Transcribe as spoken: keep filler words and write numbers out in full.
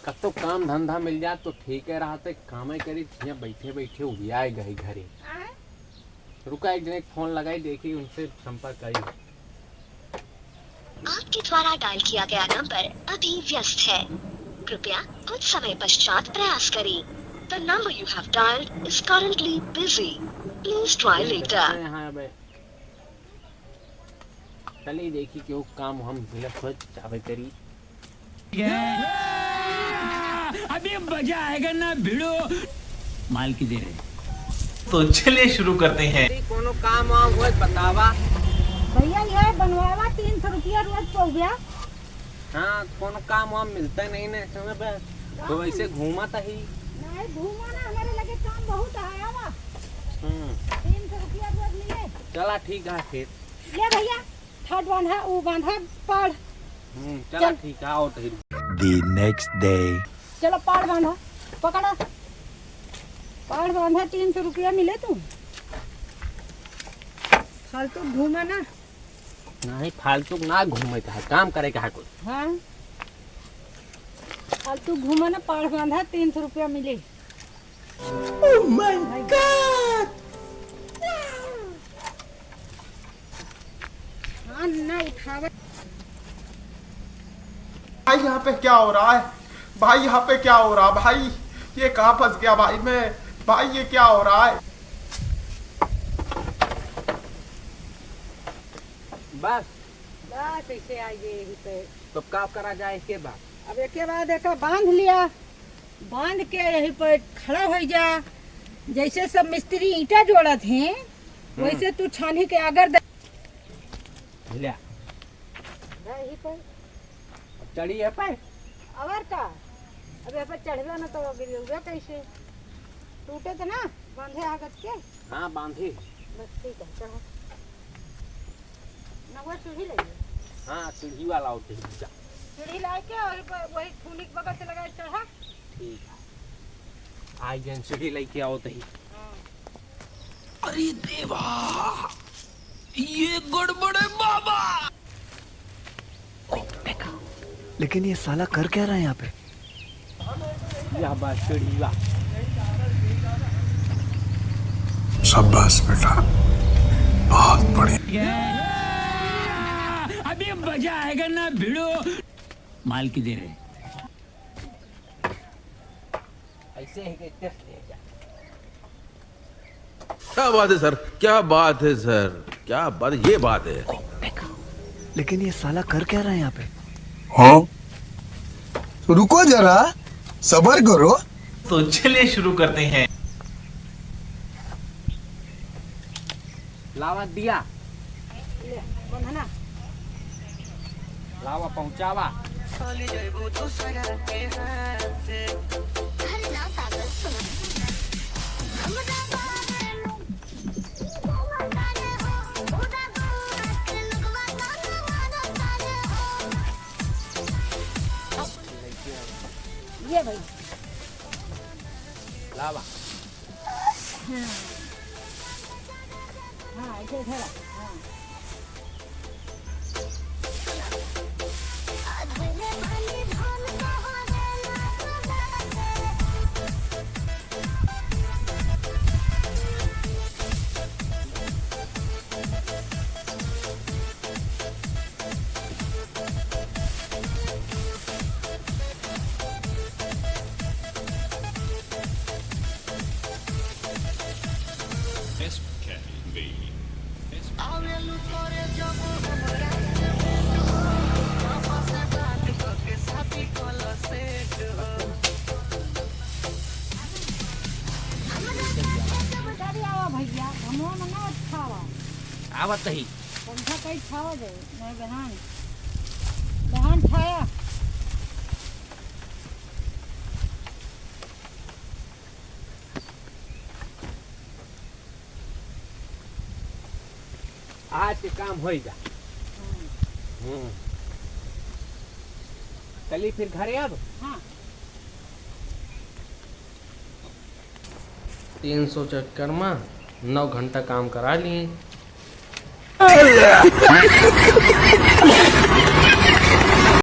कतो काम धंधा मिल जात तो ठीक है रहत, कामे करी, यहाँ बैठे बैठे उबियाए गए घरे। आए? रुका, एक जने फोन लगाई, देखी उनसे संपर्क करी। आपके द्वारा डायल किया गया नंबर अभी व्यस्त है, कृपया कुछ समय पश्चात प्रयास करें। The number you have dialed is currently busy. Please try later. यहाँ बे-, चलिए देखी क्यों काम हम मिलत हो चावे करी। अभी मजा आएगा ना भिड़ो। माल की दे रहे। तो चलिए शुरू करते हैं। यदि कोनो काम वाम होए बतावा। भैया, ये बनवावा, तीन सौ रुपया रोज पउबा। हाँ, कोनो काम वाम मिलता नहीं ना समय पे, तो वैसे घूमा था ही। नहीं, घूमा ना, हमारे लगे काम बहुत है, आवा। हम्म। तीन सौ रुपया रोज मिले। चला ठीक है फिर। ले भैया, थाट बांधा, ऊ बांधा, पाड़। हम्म, चला चल। ठीक है, आओ तो फिर। The next day. चलो पाड़ बांधा, पकड़ा। पाड़ बांधा, तीन सौ रुपया मिले तू। फालतू घूमा ना। नहीं, फालतू ना घूमे का है, काम करे का है कुछ। हाँ, फालतू घूमा ना, पाड़ बांधा, तीन सौ रुपया मिले। Oh my God! हाँ, ना उठावे। भाई, यहाँ पे क्या हो रहा है? भाई, यहाँ पे क्या हो रहा है? भाई, ये कहाँ फंस गया भाई मैं? भाई, ये क्या हो रहा है? बस। बस, ऐसे आ गए यहीं पे। तो का करा जाए इसके बाद? अब एके बाद एका बांध लिया, बांध के यहीं पे खड़ा होइ जा। जैसे सब मिस्त्री ईंटा जोड़त हैं, हम्म। वैसे तू छानी के अगर दे। ले। जा यहीं पे। अब चढ़ी है पे? और का? अब यहाँ पे चढ़बे ना तो गिर गया कैसे? टूटे तो ना, बांधे आगत के? हाँ, बांधे। बस ठीक है, चढ़ो। ना वो सीढ़ी लगी। हाँ, सीढ़ी वाला होते ही जा। सीढ़ी लाए के और ब-, वही खूनी के बगल से लगा के चढ़ा। ठीक है। आई जन सीढ़ी लेके आओ तही। हाँ। अरे देवा, ये गड़बड़ है बाबा। ओ, देखा। लेकिन ये साला कर क्या रहा है यहाँ पे? या बा सीढ़ी बा। शाबाश बेटा, बहुत बढ़िया। अभी मजा आएगा ना भिड़ो। माल की दे रहे। ऐसे ही के टेस्ट ले जा। क्या बात है सर, क्या बात है सर, क्या बात, ये बात है। लेकिन ये साला कर क्या रहा है यहाँ पे? हाँ? रुको जरा, सबर करो। तो चलिए शुरू करते हैं। लावा दिया। ले, बंधना। लावा पहुँचावा। ये भाई। लावा। हाँ। हाँ, ऐसे धरा। हाँ। भैया, हमो मना खावा। आवत ही। पंखा कई खावा जाए, नहीं बहन। बहन खाया। आज के काम होई जा। हम्म। चली फिर घरे अब। हाँ। तीन सौ चक्कर में नौ घंटा काम करा लिए।